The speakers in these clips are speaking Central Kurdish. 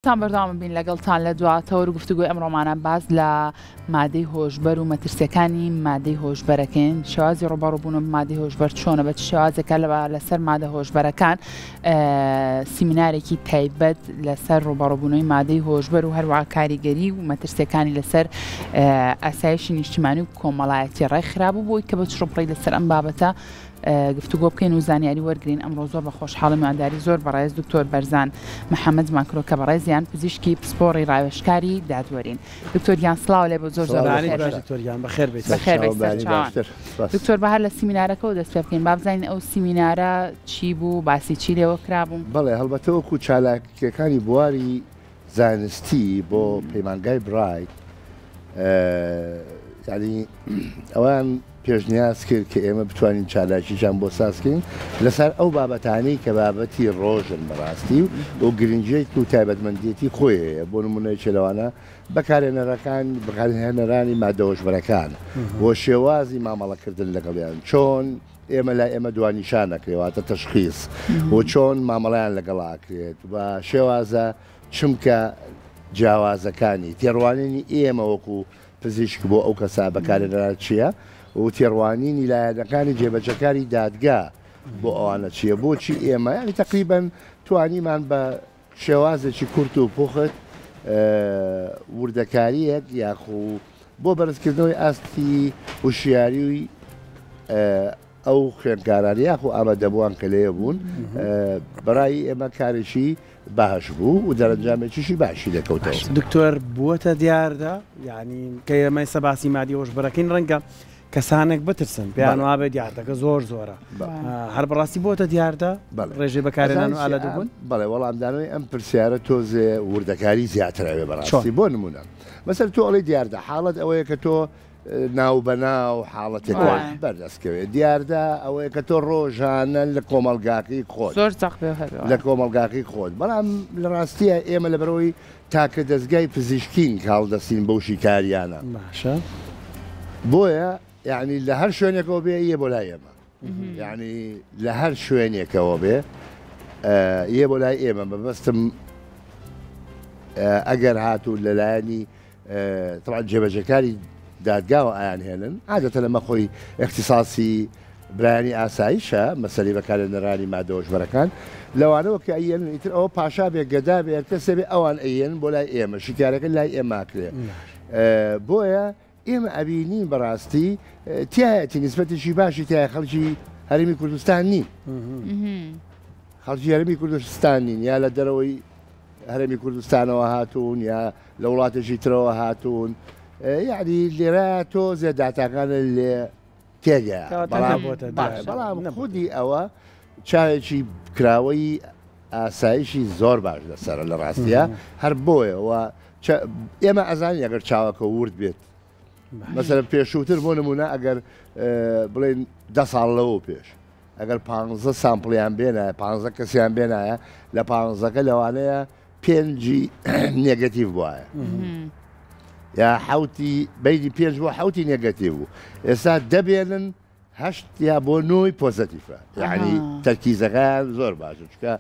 سڵاوتان بەردەوام بین لەگەڵتان لە دوا تەوەر و گفتوگۆی ئەمڕۆمانە باس لە مادەی هۆشبەر و مەترسیەکانی مادەی هۆشبەرەکەین شێوازی ڕوبەڕوبوون بە مادەی هۆشبەر چۆنە بە چ شێوازێکە لە لەسەر مادە هۆشبەرەکان سیمینارێکی تایبەت لەسەر ڕوبەڕوبوونەوەی مادەی هۆشبەر و هەروەها کاریگەری و مەترسیەکانی لەسەر ئاسایشی نیشتیمانی و کۆمەڵایەتی ڕێکخرابوو بۆی کە بە چڕوپڕی لەسەر ئەم بابەتە گفتوگۆ بکەین و زانیاری وەرگرین. ئەمڕۆ زۆر بە خۆشحاڵی میوانداری زۆر بەڕێز دکتۆر بەرزان محەمەدمان کرۆ کە بەڕێزیان پزیشکی پسپۆڕی ڕاوێژکاری دادوەرین. دکتۆر گیان سڵاو لێ بۆ زۆر زۆر بەخێر بێی. دکتۆر گیان بەخێر بێیت. بەخێر بێیت سەرچاوان. دکتۆر با هەر لە سیمینارەکەوە دەست پێ بکەین با بزانین ئەو سیمینارە چی بوو باسی چی لێوە کرابوو؟ بەڵێ هەڵبەتە وەکو چالاکیەکانی بواری زانستی بۆ پەیمانگای برایت یانی ئەوان پێشنیاز کرد کە ئێمە بتوانین چالاکیشان بۆ سازکەین لەسەر ئەو بابەتانەی کە بابەتی ڕۆژن بەڕاستی و گرنگیت و تایبەتمەندێتی خۆی هەیە بۆ نمونەیەکی لەوانە بەکارهێنەرەکان بەکارهێنەرانی مادە هۆشبەرەکان و شێوازی مامەڵەکردن لەگەڵیان چۆن ئێمە لای ئێمە دوانیشان ئەکرێ واتە تەشخیص و چۆن مامەڵەیان لەگەڵ ئەکرێت و شێوازە چمکە جیاوازەکانی تێڕوانینی ئێمە وەکو پزیشک بۆ ئەو کەسە بەکارهێنەران چییە و تێڕوانینی لایەنەکانی جێبەجێکاری دادگا بۆ ئەوانە چییە بۆچی ئێمە یانی تەقریبەن توانیمان بە شێوازێکی کورت و پوخت وردەکارییەک یاخو بۆ بەرزکردنەوەی ئاستی هوشیاریی ئەو خوێندکارانە یاخو ئامادەبووان کە لێ بوون بەڕای ئێمە کارێکی باش بوو و دەرەنجامێکیشی باشی لێکەوتەوە. دکتۆر بووەتە دیاردە یانی کە ئێمە ئێستا باسی مادی هۆشبەرەکەین ڕەنگە کەسانێک بترسن پێیان وابێ دیاردەکە زۆر زۆرە هەر بەڕاستی بۆتە دیاردە ڕێژەی بەکارهێنان و ئالوودەبوون؟ بەڵێ وەڵامدانەوەی ئەم پرسیارە تۆزێ وردەکاری زیاتر ئەوێ بەڕاستی بۆ نمونە مەسەر تۆ ئەڵێی دیاردە حاڵەت ئەوەیە کە تۆ ناو بەناو حاڵەتێک بەردەستکەوێت دیاردە ئەوەیە کە تۆ ڕۆژانە لە کۆمەڵگاکەی خۆت زۆر زەق بێ هەبێ لە کۆمەڵگاکەی خۆت بەڵام لە ڕاستیە ئێمە لەبەرەوەی تاکە دەزگای پزیشکین کە هەڵدەستین بەو شیکاریانە. باشە. بۆیە یانی لە هەر شوێنێکەوە بێ یە بۆ لای ئێمە. یانی لە هەر شوێنێکەوە بێ یە بۆ لای ئێمە مەبەستم ئەگەر هاتوو لەلایەنی تەبعەن جێبەجێکاری دادگاوە ئایان هێنن عادەتەن ئەمە خۆی ئیختیساسی برایانی ئاسایشە مەسەلەی بەکارهێنەرانی مادە هۆشبەرەکان لەوانەوە کە ئەیەنن ئیتر ئەوە پاشا بێ گەدا بێ هەر کەسێ بێ ئەوان ئەیەنن بۆ لای ئێمە شیکارەکە لای ئێمە ئەکرێ بۆیە ئێمە ئەبینین بەڕاستی تایەتی نسبەتێکی باشی تایە خەڵکی هەرێمی کوردستان نین خەڵکی هەرێمی کوردستان نین یا لە دەرەوەی هەرێمی کوردستانەوە هاتوون یا لە وڵاتێکی ترەوە هاتوون یعنی لێرە تۆزێ داتاکانە لێ تێگەیە بەڵام خودی ئەوە چاوێکی کراوەی ئاسایشی زۆر باش لەسەرە لە ڕاستە هەر بۆیەوە ئێمە ئەزانین ئەگەر چاوەکە ورد بێت مەسەر پێشووتر بۆ نمونە ئەگەر بڵێن ده ساڵ لەوە پێش ئەگەر پانزە سامپڵیان بێنایە پانزە کەسیان بێنایە لە پانزەکە لەوانەیە پێنجی نێگەتیڤ بواە یا حوتی بینی پێنج بۆ حوتی نێگەتیڤ بوو ئێستا دەبێنن هەشت یا بۆ نۆی پۆزەتیفە یعنی تەرکیزەکەیان زۆر باشە چکە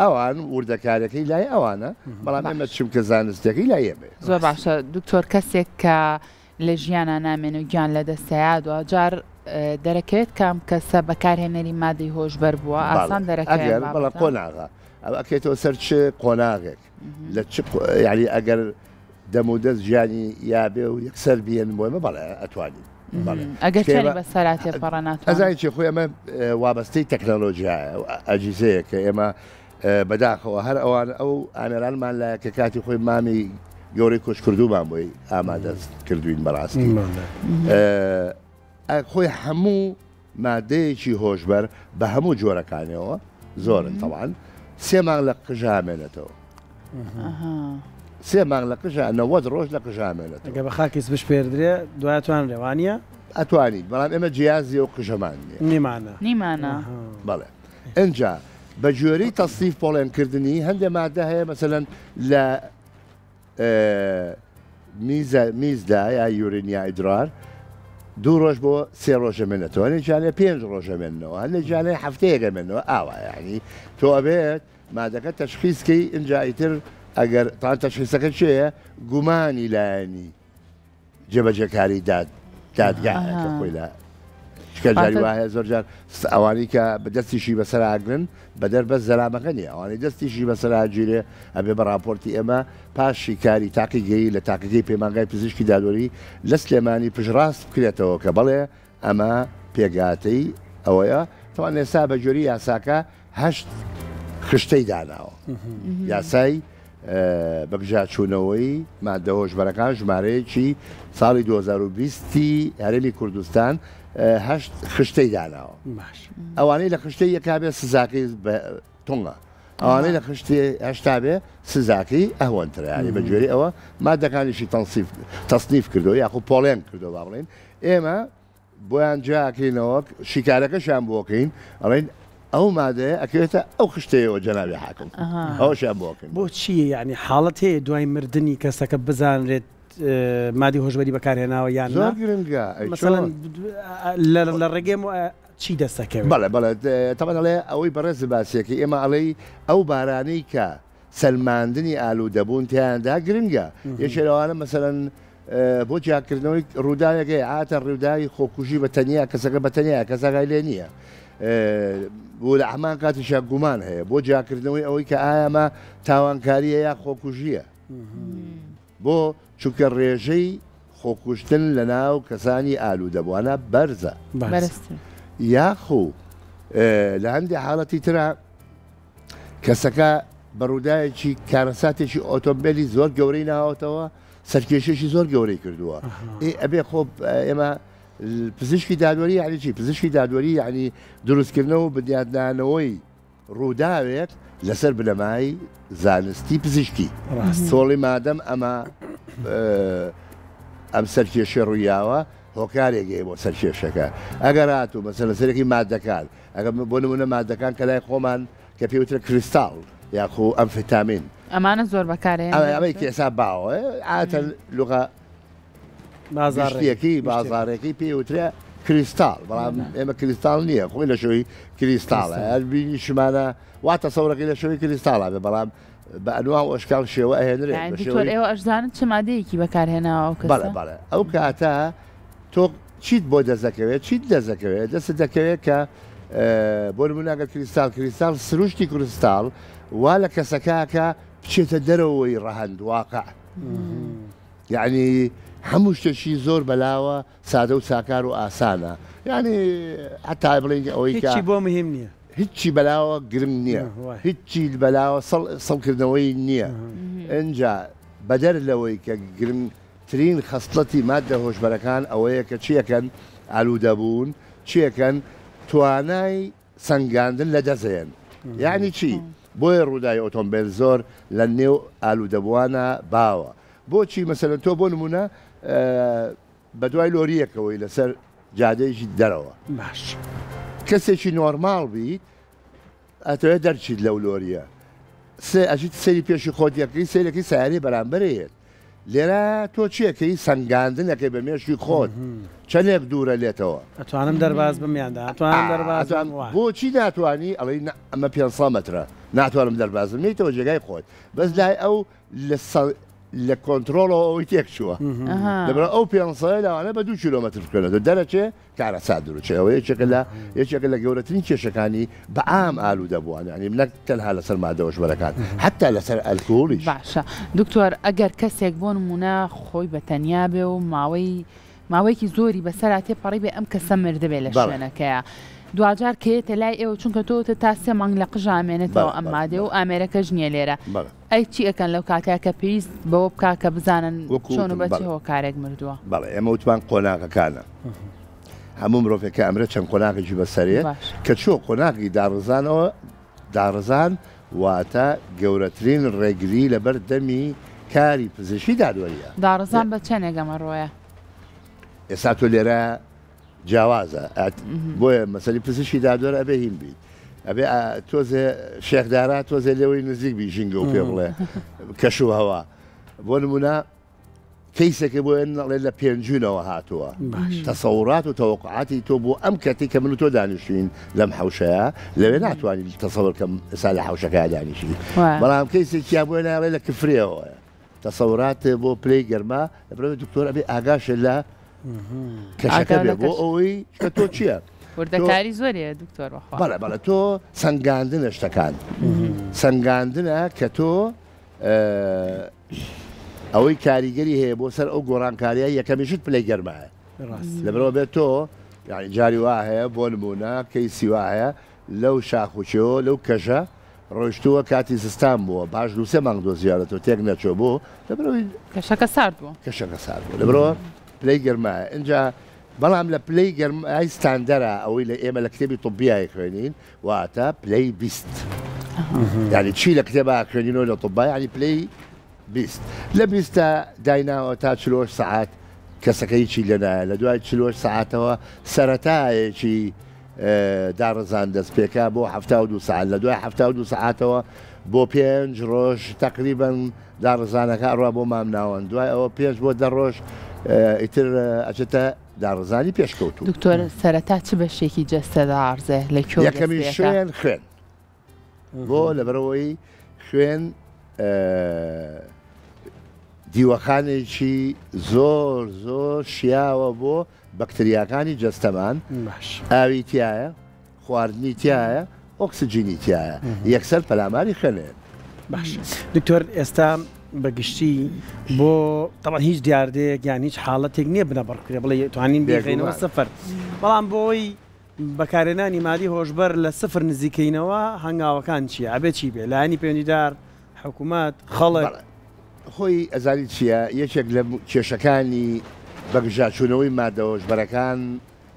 ئەوان وردەکارەکەی لای ئەوانە بەڵام ئێمە چمکە زانستەکەی لای ئێمە زۆر باشە دکتۆر کەسێک کە لە ژیانا نامێنێ و گیان لەدەستەیا دواجار دەرەکەوێت کە ئەم کەسە بەکارهێنەری مادەی هۆشبەر بووە ئاسان دەرەکەوێت ئەگەر بەڵێ قۆناغە ئەو ئەکەیتەوە سەر چ قۆناغێک لە چ یعنی ئەگەر دەم و دەست ژیانی یابێ و یەکسەر بیێن بۆ ئێمە بەڵێ ئەتوانین ئەگەر چەنی بەسەرا تێپەڕە ناتوانین ئەزانی چی خۆی ئەمە وابەستەی تەکنەلۆژیایە ئەجیزەیە کە ئێمە بەداخەوە هەر ئەوان ئەو ئامێرانمان لایە کە کاتی خۆی مامی گەورەی کۆچکردوومان بۆی ئامادە کردوین بەڕاستی خۆی هەموو مادەیەکی هۆشبەر بە هەموو جۆرەکانیەوە زۆرن تەوان سێ مانگ لە قژامێنێتەوە سێ مانگ لە قژە 90 ڕۆژ لە قژامێنێتەوە گە بە خاکی بشپێردرێ دوای توان رێوانە ئەتوانیت بەڵام ئێمە جیازی و قژەمان نیە نیمانە نیمانە بەڵێ ئینجا بە گوێرەی تەسنیف پۆڵێن کردنی هەندێ مادە هەیە مەسەلەن لە میزە میزدا یا یورین یا ئیدرار دوو ڕۆژ بۆ سێ ڕۆژە مێنێتەوە هەندێکیانە پێنج ڕۆژە مێنەوە هەندێکیانە هەفتەیەکە مێنەوە ئاوا یعنی تۆ ئەبێت. مادەکە تەشخیس کەی ئینجا ئیتر ئەگەر تان تەشخیسەکە چێیە گومانی لایەنی جێبەجێکاری داد دادگایە کە خۆی لە چکە جاری وایە زۆر جار ئەوانەی کە بە دەستیشی بەسەر ئاگرن بەدەر بەس زەلامەکە نیە ئەوانەی دەستیشی بەسەر ئاگیرێ ئەبێ بە ڕاپۆرتی ئێمە پاش شیکاری تاقیگەیی لە تاقیگەی پەیمانگای پزیشکی دادوەری لە سلێمانی پشتڕاست بکرێتەوە کە بەڵێ ئەمە پێکهاتەی ئەوەیە تەوان ئێستا بە گوێری یاساکە هەشت خشتەی داناوە یاسای بەگژاچوونەوەی مادە هۆشبەرەکان ژمارەیەکی ساڵی 2020 هەرێمی کوردستان هەشت خشتەی داناوە ئەوانەی لە خشتەی یەکابێ سزاکەی تونگە ئەوانەی لە خشتی هەشتا بێ سزاکەی ئەهوەنترە یانی بە گوێرەی ئەوە مادەکانیشی تەنسیف تەسنیف کردو یاخو پۆڵێن کردو با بڵێین ئێمە بۆیان جیاکەینەوە شیکارەکەشیان بۆکەین ئەڵێن ئەو مادەیە ئەکەوێتە ئەو خشتەیەوە جەنابی حاکم ئەوەشیان بۆکەین. بۆچی یانی حاڵەت هەیە دوای مردنی کەسەکە بزانرێت مادەی هۆشبەری بەکارهێناوە یان نا؟ زۆر گرنگە ئەی چۆن؟ مەسەلەن لە ڕێگەی چی دەست ئەکەوێت؟ بەڵێ بەڵێ تەبعەن ئەڵێ ئەوەی بەڕێزت باسیەکەی ئێمە ئەڵێی ئەو بارانەی کە سەلماندنی ئالوودەبوون تیایاندا گرنگە یەکێ لەوانە مەسەلەن بۆ جیاکردنەوەی ڕووداوێک هەیە عادەتەن ڕووداوی خۆکوژی بە تەنیا کەسەکە بە تەنیا کەس ئاگای لێ نییە بۆ لە هەمان کاتیشا گومان هەیە بۆ جیاکردنەوەی ئەوەی کە ئایا ئەمە تاوانکارییە یا خۆکوژییە بۆ؟ چونکە ڕێژەی خۆکوشتن لەناو کەسانی ئالوودەبووانە بەرزە. یاخو لە هەندێ حاڵەتی ترا کەسەکە بە ڕووداوێکی کارەساتێکی ئۆتۆمبێلی زۆر گەورەی ناوەتەوە سەرکێشێکی زۆر گەورەی کردووە. ئێ ئەبێ خۆ ئێمە پزیشکی دادوەری یعنی چی؟ پزیشکی دادوەری یعنی دروستکردنەوە و بنیادنانەوەی ڕووداوێک لەسەر بنەمای زانستی پزیشکی تۆڵی مادەم ئەمە ئەم سەرکێشی ڕوویاوە هۆکارێک هەیە بۆ سەرکێشەکە ئەگەر هاتوو مەسەلەن سەرێکی مادەکان ئەگەر بۆ نمونە مادەکان کە لای خۆمان کە پێوترە کریستاڵ یاخو ئەمفیتامین ئەمانە زۆر بەکارێن ئەمەی کە ئێستا باوە عادەتەن لغە گشتیەکەی بازاڕەکەی پێی وترێ کریستاڵ بەڵام ئێمە کریستاڵ نییە خۆی لە شێوەی کریستاڵە هەر بینیشمانە وا تەسەورەکەی لە شێوەی کریستاڵە بێ بەڵام بە ئەنوا و ئەشکال شێوە ئەهێنرێت یانی دکتۆر ئێوە ئەشزانن چ مادەیەکی بەکارهێناوە ئەو کەسە؟ بەڵێ بەڵێ ئەو کاتە تۆ چیت بۆ دەست دەکەوێت چیت دەست دەکەوێت دەستت دەکەوێت کە بۆ نمونە ئەگەر کریستاڵ کریستاڵ سروشتی کریستاڵ وا لە کەسەکە بچێتە دەرەوەی ڕەهەند واقع یەعنی هەموو شتێکی زۆر بەلاوە سادە و ساکار و ئاسانە یەعنی حەتا بڵێین ئەوەی کە هیچی بۆ مهم نییە. هیچی بەلاوە گرنگ نییە هیچی بەلاوە سڵکردنەوەی نییە ئینجا بەدەر لەوەی کە گرنگترین خەسڵەتی ماددە هۆشبەرەکان ئەوەیە کە چیەکەن ئالوودەبوون چیەکەن توانای سەنگاندن لە دەست دەیەن یەعنی چی؟ بۆیە ڕووداوی ئۆتۆمبێل زۆر لە نێو ئالوودەبووانا باوە بۆچی مەسەلەن تۆ بۆ نموونە بەدوای لۆرییەکەوەی لەسەر جادەیەکی دەرەوە باش کەسێکی نۆرماڵ بیت ئەتەوێت دەرچیت لەو لۆرییە سێ ئەچیت سەیری پێشی خۆت یەکەی سەیرەکەی سەیارەی بەرامبەرێت لێرە تۆ چی ئەکەی سەنگاندن ئەکەی بە مێشکی خۆت چەنێک دوورە لێتەوە. ئەتوانم دەرباز بم یان نا ئەتوانم دەرباز بم وا. بۆچی ناتوانی ئەڵێی نا ئەمە 500 مەترە ناتوانم دەرباز بم یەیتەوە جێگای خۆت بەس لای ئەو لە لە کۆنترۆڵەوە ئەوەی تێک چووە لەبەر ئەو 500 لەوانە بە دوو کیلۆمەتر بخوێنێتەوە دەرەچێ کارەسات دروست ئەوە یەکێکە لە یەکێکە لە گەورەترین کێشەکانی بە عام ئالوودەبووان یانی نەک تەنها لەسەر مادە هۆشبەرەکان حەتا لەسەر ئەلکهولیش. باشە دکتۆر ئەگەر کەسێک بۆ نموونە خۆی بە تەنیا بێ و ماوەی ماوەیەکی زۆری بەسەرا تێپەڕیبێ ئەم کەسە مردبێ لە شوێنەکەیا دواجار کە یەتە لای ئێوە چونکە تۆ وتت تا سێ مانگ لە قژا ئەمێنێتەوە ئەم مادەیە و ئامێرەکەش نییە لێرە ئەی چی ئەکەن لەو کاتەیا کە پێویست بەوە بکا کە بزانن چۆن و بە چ هۆکارێک مردووە؟ بەڵێ ئێمە وتمان قۆناغەکانە هەموو مرۆڤێک کە ئەمرێت چەند قۆناغێکی بەسەرێ کە چووە قۆناغی داڕزانەوە داڕزان واتە گەورەترین ڕێگری لەبەر دەمی کاری پزیشکی دادوەریە. داڕزان بە چەنێک ئەمە ڕۆیە؟ ئێستا تۆ لێرە جیاوازە بۆیە مەسەلی پزیشکی دادوەر ئەبێ هین بیت ئەبێ تۆزێ شێخ دارا تۆزێ لێوەی نزیک بی ژینگە و پێ بڵێ کەش و هەوا بۆ نمونە. کەیسێکە بۆ ئەڵێ لە پێنجوینەوە هاتووە تەسەورات و تەوەقعاتی تۆ بۆ ئەم کەتی کە من و تۆ دانیشتوین لەم حەوشەیە لەوێ ناتوانین تەسەور کەم ئێستا لە حەوشەکە دانیشی بەڵام کەیسێکیان بۆ ناڵێ لە کفرێەوە تەسەورات بۆ پلەی گەرما لەبەرئەوەی دکتۆر ئەبێ ئاگاشێ لە کەشەکە بێ بۆ ئەوەی کە تۆ چییە؟ وردەکاری زۆر هەیە دکتۆر بەخوا. بەڵێ بەڵێ تۆ سەنگاندنە شتەکان سەنگاندنە کە تۆ ئەوەی کاریگەری هەیە بۆ سەر ئەو گۆڕانکاریە یەکەمیشت پلەی گەرمایە لەبەرەوە بێت تۆ یعنی جاری وا هەیە بۆ نمونە کەیسی وا هەیە لەو شاخ و چێوە لەو کەژە ڕۆیشتووە کاتی زستان بووە پاش دوو سێ مانگ دۆزیارەتەوە تێک نەچووە بۆ لەبەرەوەی کەشەکە سارد بووە. کەشەکە سارد بووە لەبەرەوە پلەی گەرمایە ئینجا بەڵام لە پلەی گەرمای ستاندەرە ئەوەی لە ئێمە لە کتێبی طبیا خوێنین واتە پلەی 20 یعنی چی لە کتێبا خوێنینەوە لە طبا یعنی پلەی 20 لە بیستە دایناوە تا چلۆش سەعات کەسەکە هیچی لێ نایە لە دوای چلۆش سەعاتەوە سەرەتایەکی داڕزان دەست پێکا بۆ 72 سەعات لە دوای 72 سەعاتەوە بۆ پێنج ڕۆژ تقریبا داڕزانەکە ئەڕوا بۆ مامناوەند دوای ئەوە پێنج بۆ دە ڕۆژ ئیتر ئەچێتە داڕزانی پێشکەوتوو. دکتۆر سەرەتا چ بەشێکی جەستە دەئاڕزێ لە کوێوە دەست یەکەمین پێکا؟ شوێن خوێن بۆ لەبەرئەوەی خوێن دیوەخانێکی زۆر زۆر شیاوە بۆ بەکتریاکانی جەستەمان ئاوی تایە خواردنی تایە ئۆکسجینی تایە یەکسەر پەلاماری خوێنێ. باش دکتۆر ئێستا بە گشتی بۆ تەبعەن هیچ دیاردەیەک یان هیچ حاڵەتێک نییە بنەبڕ بکرێ بڵێ توانین بیخەینەوە سفر بەڵام بۆی بەکارهێنانی مادەی هۆشبەر لە سفر نزیکەینەوە هەنگاوەکان چییە؟ ئەبێ چی بێ؟ لایەنی پەیوەندیدار، حکومەت، خەڵک؟ بەڵێ خۆی ئەزانی چییە یەکێک لە کێشەکانی بەگژاچوونەوەی مادە هۆشبەرەکان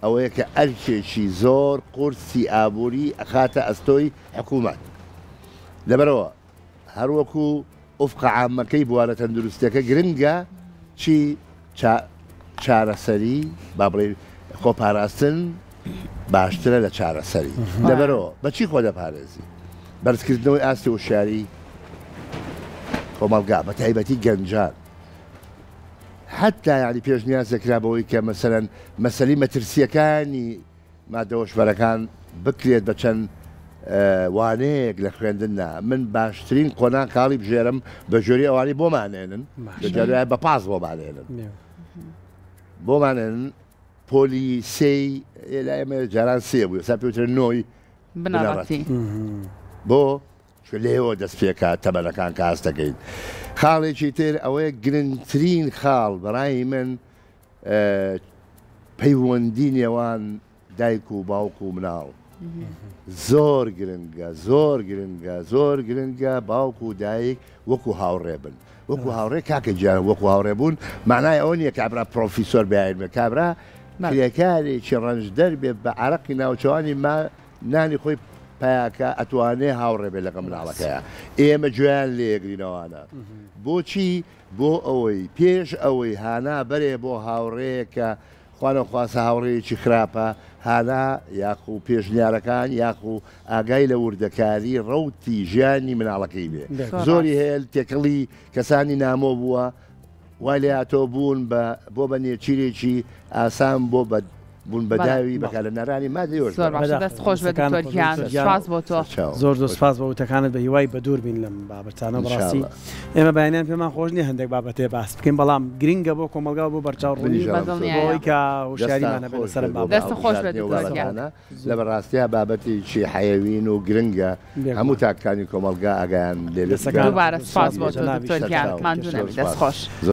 ئەوەیە کە ئەرکێکی زۆر قورسی ئابووری ئەخاتە ئەستۆی حکوومەت لەبەرئەوە هەروەکو ئوفقە عامەکەی بوارە تەندروستیەکە گرنگە چی چارەسەری با بڵێین خۆپاراستن باشترە لە چارەسەری لەبەرەوە بەچی خۆ دەپارێزی بەرزکردنەوەی ئاستی هۆشیاری کۆمەڵگا بە تایبەتی گەنجان حتا یعنی پێشنیاز دەکرا بەوەی کە مەسەلەن مەسەلی مەترسیەکانی مادە هۆشبەرەکان بکرێت بە چەند وانەیەک لە خوێندن نا من باشترین قۆناغ کاڵی بژێرم بە جۆری ئەوانی بۆمانێنن جارای بە پاس بۆمانێنن بۆمانێنن پۆلی سێی لای ئێمە جاران سێ بوو ئێستا پێوترە نۆی بنەڕەتی بۆ لێوە دەست پێکات تەمەنەکان کە هەست دەکەین خاڵێکی تر ئەوەیە گرنگترین خاڵ بەڕای من پەیوەندی نێوان دایک و باوک و مناڵ زۆر گرنگە زۆر گرنگە زۆر گرنگە باوک و دایک وەکو هاوڕێ بن وەکو هاوڕێ کاکە گیان وەکو هاوڕێ بوون معنای ئەوە نییە کابرا پرۆفیسۆر بیان بێ کابرا کرێکارێکی ڕەنجدەر بێ بە عرەقی ناوچەوانی ما نانی خۆی پیاکە ئەتوانێ هاوڕێ بێ لەگەڵ مناڵەکەیە ئێمە گوێیان لێگرینەوانە بۆچی بۆ ئەوەی پێش ئەوەی هانا بەرێ بۆ هاوڕێیەک کە خوانەخواستە هاوڕێیەکی خراپە، هانا یاخو پێشنیارەکان یاخو ئاگای لە وردەکاری ڕەوتی ژیانی مناڵەکەی بێ. زۆری هەیە تێکەڵی کەسانی نامۆ بووە وای لێهاتۆ بوون بە بۆ بە نێچیرێکی ئاسان بۆ بە بوون بە داوی بەکارهێنەرانی مادەی هۆشبەر. زۆر باشە دەست خۆش بێت دکتۆر گیان سوپاس بۆ تۆ. زۆر زۆر سوپاس بۆ وتەکانت بە هیوای بەدوور بین لەم بابەتانە بەڕاستی ئێمە بەیانیان پێمان خۆش نییە هەندێک بابەتێ باس بکەین بەڵام گرنگە بۆ کۆمەڵگا و بۆ بەرچاو ڕوونی بۆ ئەوەی کە هۆشیاریمان هەبێت لەسەر ئەم بابەتە. دەست خۆش بێت دکتۆر گیان. لە بەڕاستیا بابەتێکی حەیەوین و گرنگە هەموو تاکەکانی کۆمەڵگا ئاگایان لێ بێت. دووبارە سوپاس بۆ تۆ دکتۆر گیان ماندوو نەبی دەست خۆش.